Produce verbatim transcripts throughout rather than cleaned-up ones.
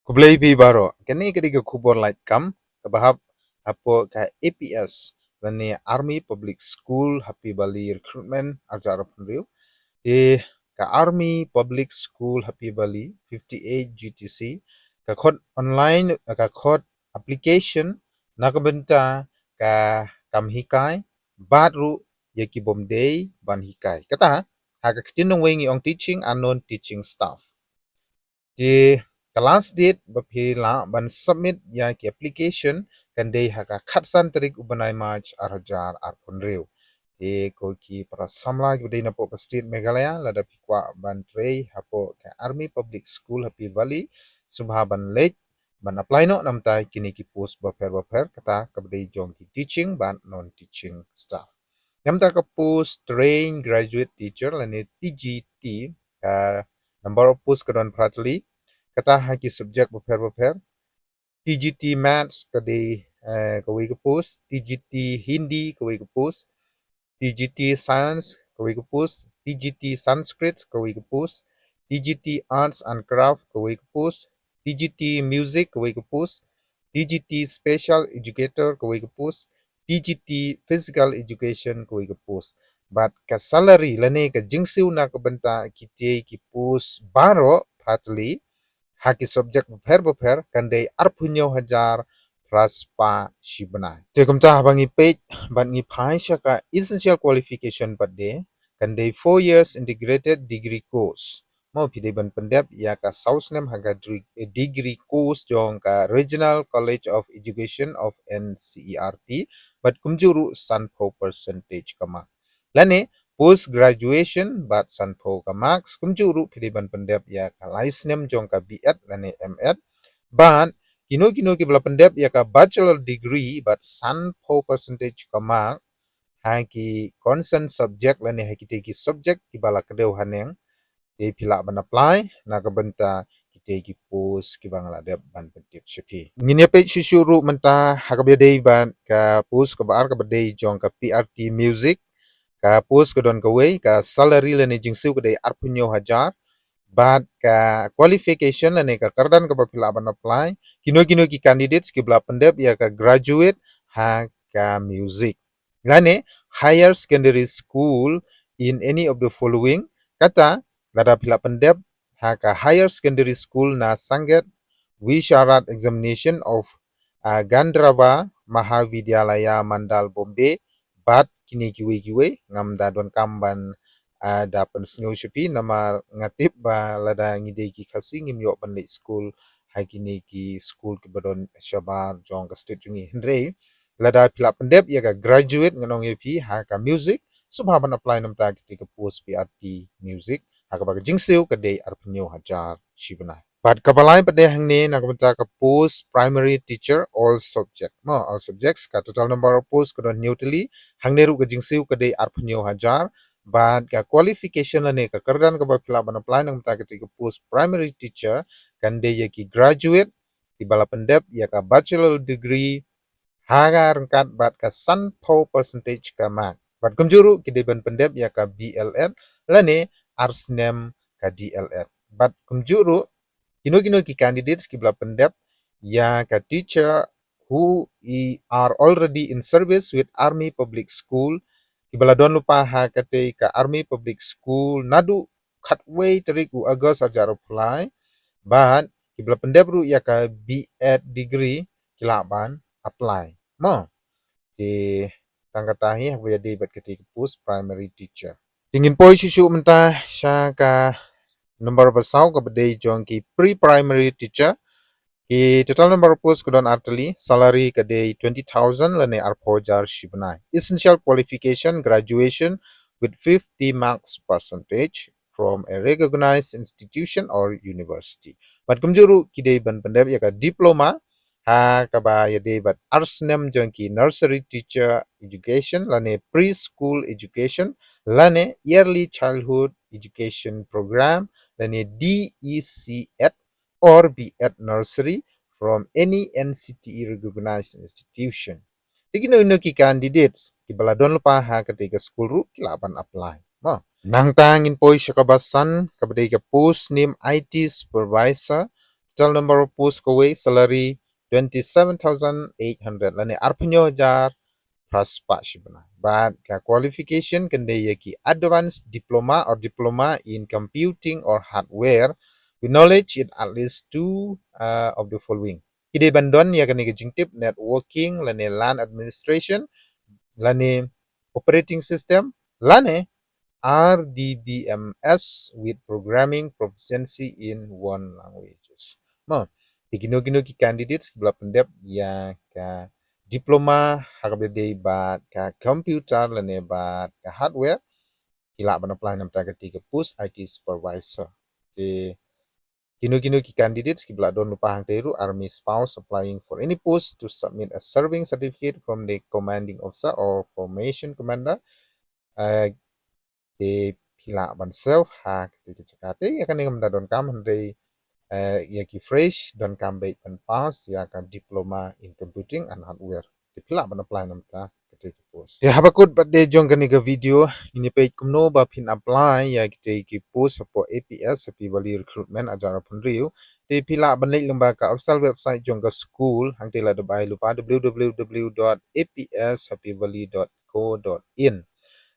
Khublei phi baroh. Kane ka dei ka khubor laitkam kaba hap hapoh ka A P S lane Army Public School Happy Valley Recruitment arhajar arphew hynriew. Te ka Army Public School Happy Valley fifty-eight G T C ka khot online, ka khot application na ka bynta ka kam hikai bad ruh ïa ki bym dei ban hikai. Kata ha ka ktien nongwei ngi ong teaching and non teaching staff. Te ka last date ba phi lah ban submit ïa ki application kan dei ha ka khatsan tarik u bnai March arhajar arphew hynriew. Te ko ki para samla kiba dei napoh ka state Meghalaya, lada phi kwah ban trei hapoh ka Army Public School Happy Valley, sngewbha ban leit ban apply noh namar kine ki post bapher bapher, kata kaba dei jong ki teaching bad non teaching staff. Namar ka post trained graduate teacher lane T G T, ka number of post ka don phra tylli, kata ha ki subject bapher bapher. T G T Maths ka dei, eh, kawei ka post, T G T Hindi kawei ka post, T G T Science kawei ka post, T G T Sanskrit kawei ka post, T G T Arts and Craft kawei ka post, T G T Music kawei ka post, T G T Special Educator kawei ka post, T G T Physical Education kawei ka post. Bad ka salary lane ka jingsiew na ka bynta kitei ki post baroh phra tylli ha ki subject bapher bapher kan dei arphew hynñiew hajar phra spah shi bnai. Te kumta haba ngi peit bad ngi phai sha ka essential qualification pat de, kan dei four years integrated degree course. Mo, phi dei ban pyndep ïa ka saw snem ha ka dri-, eh, degree course jong ka Regional College of Education of N C E R T bad kumjuh ruh sanphew percentage ka mark. Lane post graduation bad sanphew ka marks, kumjuh ruh phi dei ban pyndep ïa ka lai snem jong ka B Ed lane M Ed. Bad kino kino kiba la pyndep ïa ka bachelor degree bad sanphew percentage ka mark ha ki concerned subject lane ha kitei ki subject kiba la kdew haneng, te phi lah ban apply na ka bynta kitei ki post kiba nga la dep ban pyntip sha phi. Ngin ïa peit shuh shuh ruh mynta ha kaba ïadei bad ka post kaba ar kaba dei jong ka P R T Music. Ka post ka don kawei, ka salary lane jingsiew ka dei arphew hynñiew hajar. Bad ka qualification lane ka kyrdan kaba phi lah ban apply, kino kino ki candidates kiba la pyndep ïa ka graduate ha ka music lane higher secondary school in any of the following. Kata, lada phi lah pyndep ha ka higher secondary school na Sangeet Visharad Examination of, ah, Gandharva Mahavidyalaya Mandal Bombay, bad kine kiwei kiwei, ngam da donkam ban, ah, da pynsngew sha phi namar nga tip ba lada ngi dei ki Khasi ngim ïoh ban leit skul ha kine ki skul kiba don shabar jong ka state jong ngi. Hynrei lada phi lah pyndep ïa ka graduate, ngan ong ïa phi, ha ka music, sngewbha ban apply namar kitei ka post P R T Music ha kaba ka jingsiew ka dei arphew hynñiew hajar shi bnai. Bad kaba lai pat de hangne na ka bynta ka post primary teacher all subject. Mo, all subjects, ka total number of post ka don hynñiew tylli, hangne ruh ka jingsiew ka dei arphew hynñiew hajar. Bad ka qualification lane ka kyrdan kaba phi lah ban apply na ka bynta kitei ka post primary teacher kan dei ïa ki graduate kiba la pyndep ïa ka bachelor degree ha ka ryngkat bad ka sanphew percentage ka mark. Bad kumjuh ruh ki dei ban pyndep ïa ka B L Ed lane ar snem ka D L Ed. Bad kumjuh ruh kino kino ki candidates kiba la pyndep ïa ka teacher who i-, are already in service with Army Public School, kiba la don lypa ha katei ka Army Public School naduh khatwei tarik u August arhajar arphew lai, bad kiba la pyndep ruh ïa ka B Ed degree ki lah ban apply. Mo. Te tang kata hi ha kaba ïadei bad katei ka post primary teacher. Te ngin poi shuh shuh mynta sha ka number ba saw kaba dei jong ki pre-primary teacher. Ki total number of post ka don ar tylli, salary ka dei twenty thousand lane arphew hajar shi bnai. Essential qualification, graduation with fifty marks percentage from a recognized institution or university. Bad kumjuh ruh ki dei ban pyndep ïa ka diploma ha kaba ïadei bad ar snem jong ki nursery teacher education lane preschool education lane early childhood education program lane D E C Ed or B Ed nursery from any N C T E recognized institution. Te kino kino ki candidates kiba la don lypa ha katei ka skul ruh ki lah ban apply. Mo. Nangta ngin poi sha kaba san kaba dei ka post nim I T supervisor. Total number of post kawei, salary twenty-seven thousand eight hundred lane arphew hajar phra spah shi bnai. Bad ka qualification kan dei ïa ki advanced diploma or diploma in computing or hardware with knowledge in at least two uh, of the following. Ki dei ban don ïa kane ka jingtip, networking lane LAN administration lane operating system lane R D B M S with programming proficiency in one languages. Mo, te kino kino ki candidates kiba la pyndep ïa ka diploma ha kaba dei bad ka computer lane bad ka hardware, ki lah ban apply namta kata ka post I T supervisor. Te kino kino ki candidates kiba la don lypa hangtei ruh, army spouse applying for any post to submit a serving certificate from the commanding officer or formation commander. Uh, te phi lah ban serve ha kata ka jaka. Te ïa kane kam da donkam, hynrei uh, ïa ki fresh donkam beit ban pass ïa ka diploma in computing and hardware. Te phi lah ban apply namta kata ka post. Te haba kut pat de jong kane ka video, ngin ïa peit kumno ba phin apply ïa kita ki post hapoh A P S, Happy Valley Recruitment, hajar arphew hynriew. Te phi lah ban leit lyngba ka official website jong ka school, hangtei la dep ai lypa, W W W dot A P S Happy Valley dot co dot in.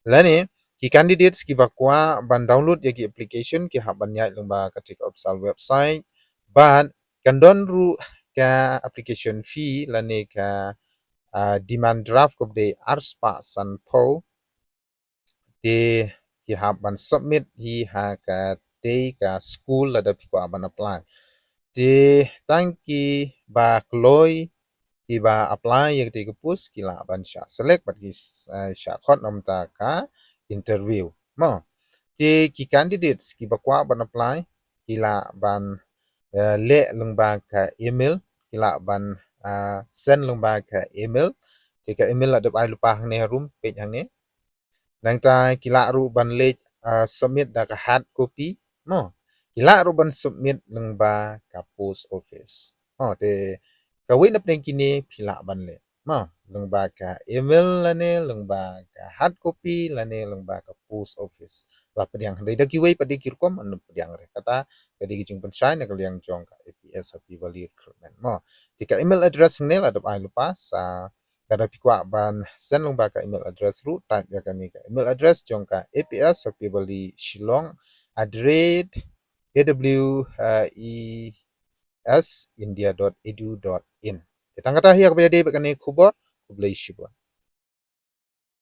Lane ki candidates kiba kwah ban download ïa ki application ki hap ban ïaid lyngba kata ka official website. Bad kan don ruh ka application fee lane ka uh, demand draft kaba dei ar spah sanphew. Te ki hap ban submit hi ha katei ka school lada phi kwah ban apply. Te tang kiba kloi kiba apply ïa katei ka post ki lah ban shah select bad ki uh, shah khot namta ka interview. Mo, te ki candidates kiba kwah ban apply ki lah ban uh, leh lyngba ka email, ki lah ban uh, send lyngba ka email. Te ka email la dep ai lypa hangne harum, peit hangne. Nangta ki lah ruh ban leh uh, submit da ka hard copy. Mo, ki lah ruh ban submit lyngba ka post office. Mo, te kawei na pdeng kine phi lah ban leh. Mo, lyngba ka email lane lyngba ka hard copy lane lyngba ka post office. La pdiang, hynrei da kiwei pat de ki rukom yn pdiang re. Kata ka dei ka jingpynshai na ka liang jong ka A P S Happy Valley Recruitment. Mo, te ka email address hangne la dep ai lypa, sa lada phi kwah ban send lyngba ka email address ruh, type ïa kane ka email address jong ka A P S Happy Valley Shillong at the rate A W E S India dot edu dot in. Te tang kata hi ïa kaba ïadei bad kane ka khubor, khublei shibun.